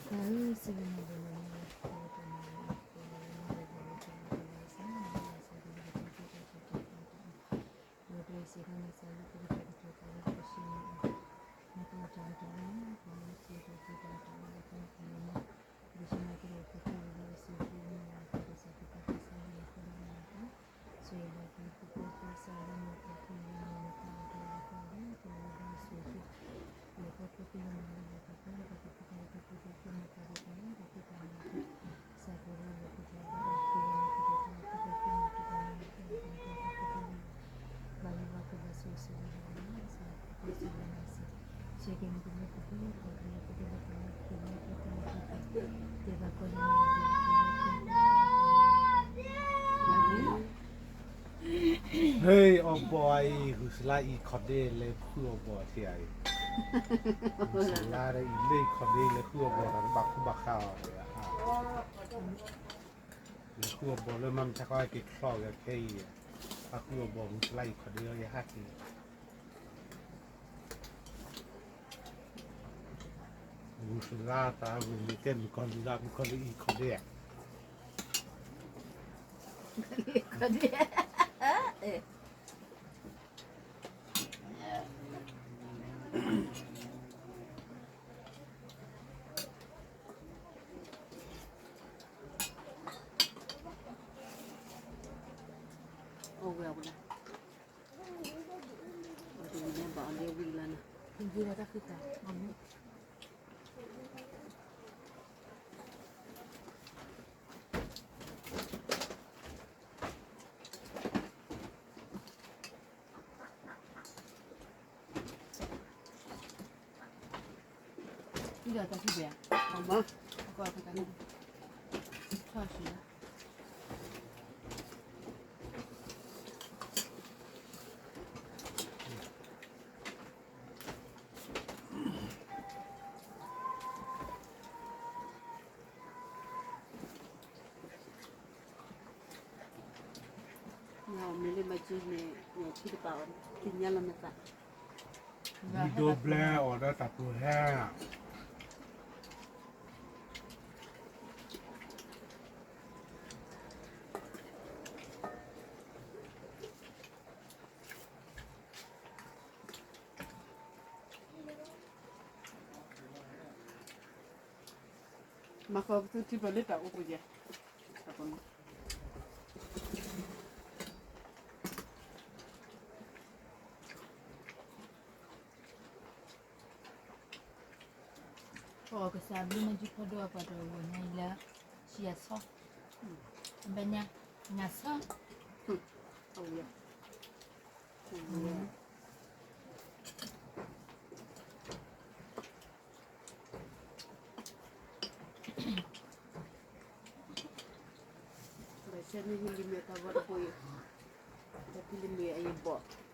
တၢ်အုၣ်စံးလၢမၤဘၣ်လၢမၤလၢပှၤလၢတၢ်မၤလၢအပှဲၤလၢမၤလၢပှၤလၢတၢ်မၤလၢပှဲၤလၢစး မၤလၢစးဒၣ်လၢကတၢၢ်တၢ်တၢ်တၢ်တၢ်တၢ် ဒီးတၢ်အုၣ်စံးလၢမၤစၢၤလၢပကတၢၢ်ကတၢၢ်တၢ်လၢပှၤဆံးန့ၣ် မၤတၢ်တၢ်ကတၢၢ်လၢ ပှၤလၢစံးတၢ်ကတၢၢ်တၢ်လၢပှၤမၤလၢ ပကဆၢကဒီးပှၤကိးဂၤဒဲး ပှၤလၢစံးတၢ်ကတၢၢ်တၢ်လၢပှၤလၢတၢ်မၤလၢပှဲၤလၢစးဒၣ်လၢပှၤလၢတၢ်မၤလၢပှဲၤလၢစး ဆိၣ်ဂ့ၤဘၣ်က့ၤပှၤကိးဂၤဒဲး ပှၤလၢမၤတၢ်အတၢ်လၢပှၤလၢ ပှၤလၢစံးတၢ် လၢပှၤထိၣ်က့ၤလၢမၤလၢပှဲၤလၢပှၤ ပှၤလၢပှၤကိးဂၤဒဲး ပှၤလၢတၢ်မၤလၢပှဲၤလၢ ဟ့ၣ်အီၣ်ဘီၣ်အံၤ ဂုာ်စလါအံၤခီၣ်ဒ့လဲၤဃုအီၣ်ဘီၣ်ထံအံၤ, ဂုာ်စလါဒီးအံၤလၢအံၤခီၣ်ဒ့လဲၤဃုအီၣ်ဘီၣ်တၢ်တဘၣ်ဃူဘၣ်ဃးအီၤ, လဲၤဃုအီၣ်ဘီၣ်လၢမၤမ့ၢ်တၢ်ကီက့ၤချီဂဲၤခဲအံၤ, ဟးဃုအီၣ်ဘီၣ်ဂုာ်စလါအံၤခီၣ်ဒ့လၢယဟးက့ၤ ဂုာ်စလါတၢ်ဂုာ်မ့ၢ်ကဲမုၣ်ကီၤလံၤလၢမုၣ်ကီၤလံၤအံၤခီၣ်ဒ့ဧါ, ခီၣ်ဒ့, အိၣ်ဝဲအဝဲဒၣ်, အဝဲတဂၤန့ၣ်ဘၣ်အီၤလၢဝံၤလၢ်န့ၣ်, ယဲဒၣ်တၢ်ဃံသး ဒီးတၢ်ထံၣ်ပှဲၤ, အမ, အကီၢ်ဖဲကန့ၣ်, ထီၣ်ဆူလၢ မ့ၢ်လၢမၤကၠံန့ၣ် ထံတပာ်အီၤ သ့ၣ်ညါလီၤနသး, ဒိဘျဲအီၤဒီးတၢ်ပူၤဟဲ မၤဃီကသူထံဖျိးလၢတၢ်အိၣ်ပူၤယဲၢ်, ပှၤကစၢ်ဘျုးမၤကၠံဖီဒိၣ်အပှၤတဝဲၢ်ညါအံၤလၢ ဆံယၤဆီ, ဘၣ်ညါ, ညါဆီ, အဝဲ ဘၣ်ဆၣ်မ့ၢ်ဟံးလံမ့ၢ်တၢ်ဂီၤတပူၤအံၤ, တၢ်ဖံလံမ့ၢ်အံၤဘီၣ်,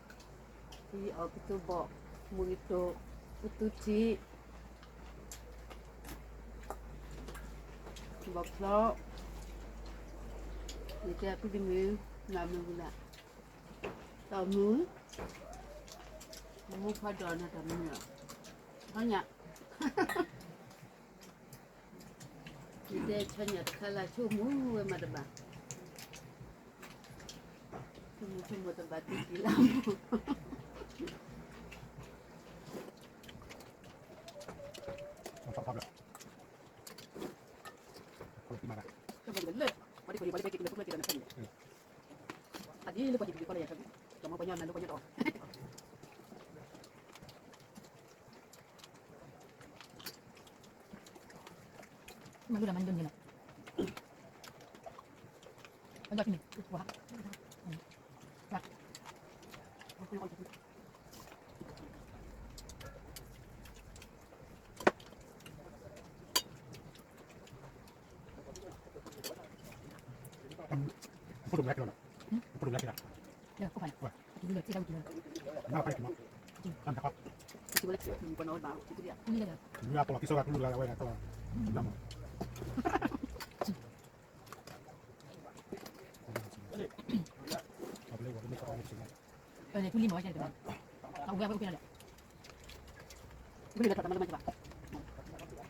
ထံအဖံလံမ့ၢ်ဘီၣ်, ထံအီၤကသူဘီၣ်, မူကတိၤ, ကသူထံ, ဘီၣ်ဖျီ, ယတဲအဖံလံမ့ၢ်, နမ့ၢ်ဝံၤလၢ, တၢ်မုၢ်, မူဖးဒိၣ်နတၢ်မုၢ်လီၤ, ဟီညါ ယတဲဆၢညါတခါလၢဆိကမိၣ်ဝဲမးတဘၣ်, ဆိကမိၣ်ဆိကမိၣ်တဘၣ်တံၢ်တံၢ်လၢ်မး, မၤလိလၢမၤလိန့ၣ်လီၤ, မၤလိန့ၣ်, ဖိဒိၣ်မူလၢက့ၤလီၤ, ဖိဒိၣ်မူလၢက့ၤလီၤ, နပလီၢ်ကံၢ်စီဂၤကလူလၢအဝဲဒၣ်တၢ်လီၤ, ထူလံမီၢ်ဝဲကဲတဘၣ်, အဝဲအဝဲအိၣ်ဖဲလဲၣ်, မ့ၢ်ကီၢ်မ့ၢ် မ့ၢ်ကီၢ်မ့ၢ်ကီၢ် ယလဲၤကဲနၤလီၤ စးအီၤ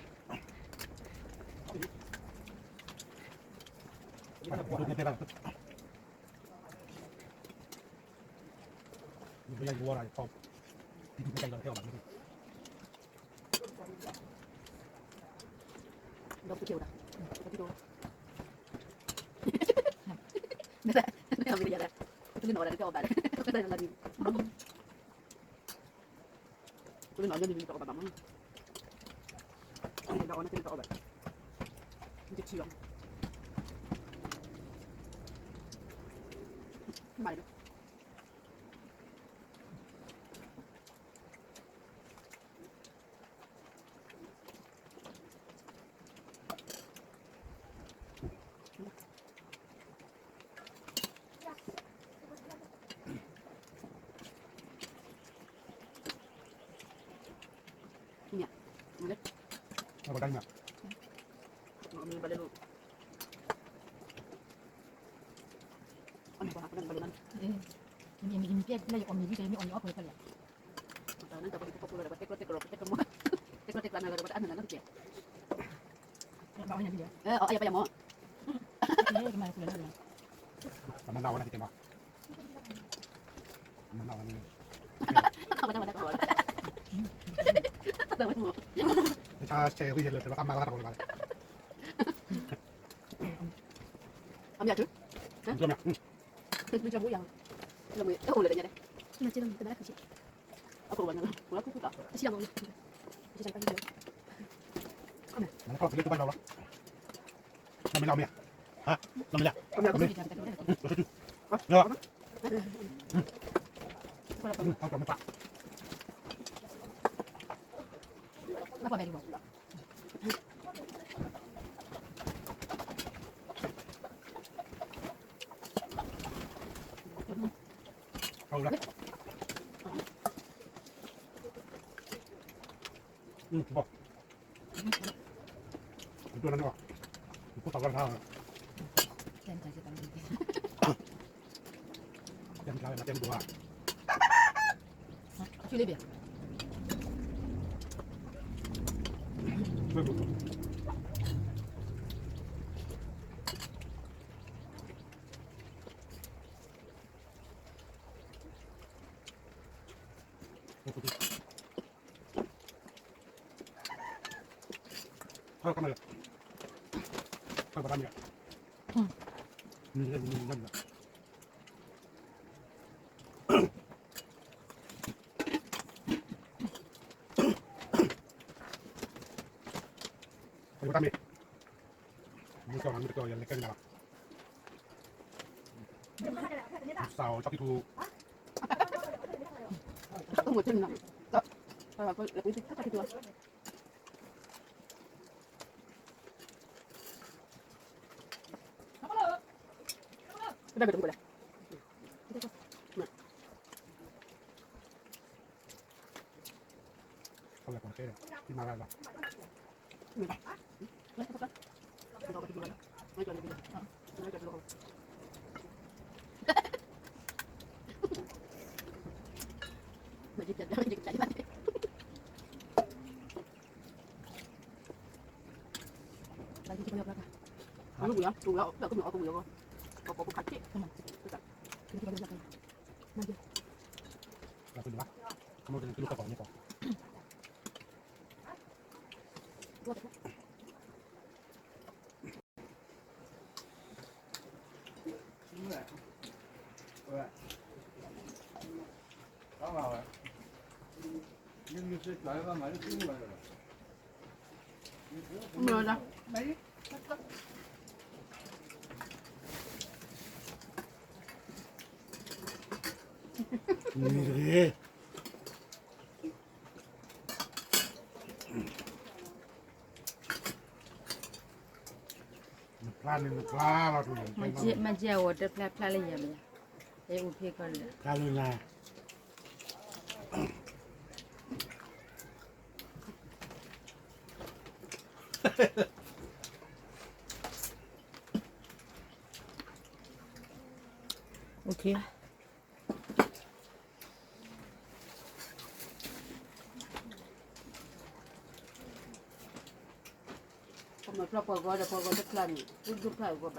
chocolate ထူ မ့ၢ်ကဲအဝဲတဖျါဖျါလၢယၤမ့ၢ်, အဲအိၣ်ဖဲကီၢ်လၢ ဖျါလၢနၤ OK. မၤဖျါပှၤဂီၤဒီးပှၤဂီၤတဖျါန့ၣ် ဒိၣ်ဒိၣ်ဖျါဂီၤဘၣ်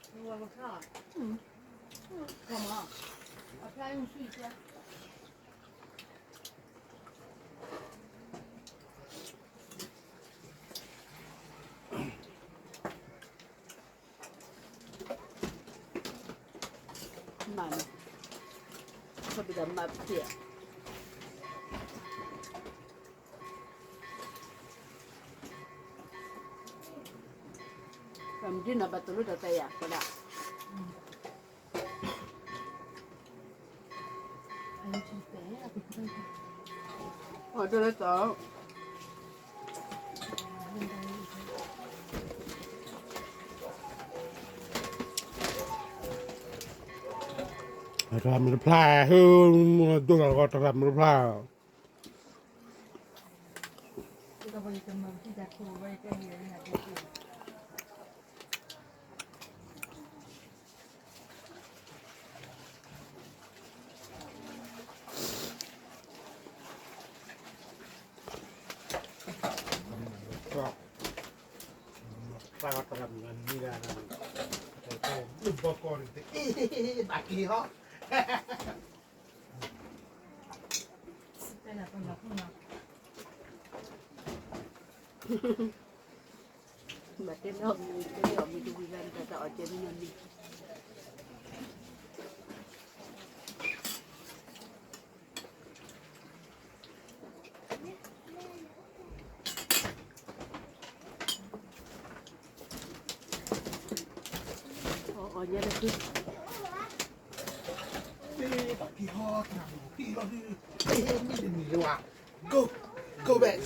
လီၤ. မၤန့ၣ် ခီဘိဒီးမၤပသ့ၣ် ပမ့ၢ်ဒ်န့ၣ်ဘၣ်တလိၣ်တၢ်သးယၤ ပဒၣ် အီၣ်ဒိၣ်လၢသီ တၢ်မ့ၢ်တဖျါ ဟ့ၣ် ဒိၣ်လီၤတၢ်မ့ၢ်တဖျါ ဘၣ်တဲလၢအီၣ်မ့ၤ တဲလၢအီၣ်မ့ၤတဝံၤလၢနတၢ်အီၣ်ကဲမ့ၢ်နီၤမ့ၤ အီၣ်အီၣ်ညါလၢခံ မ့ၢ်တနံၤလၢၤဝဲ go go back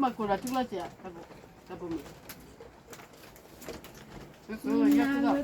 မၤကိၢ်ဒီးထူလီၤစဲး တၢ်ပိာ်မုၣ် မ့ၢ်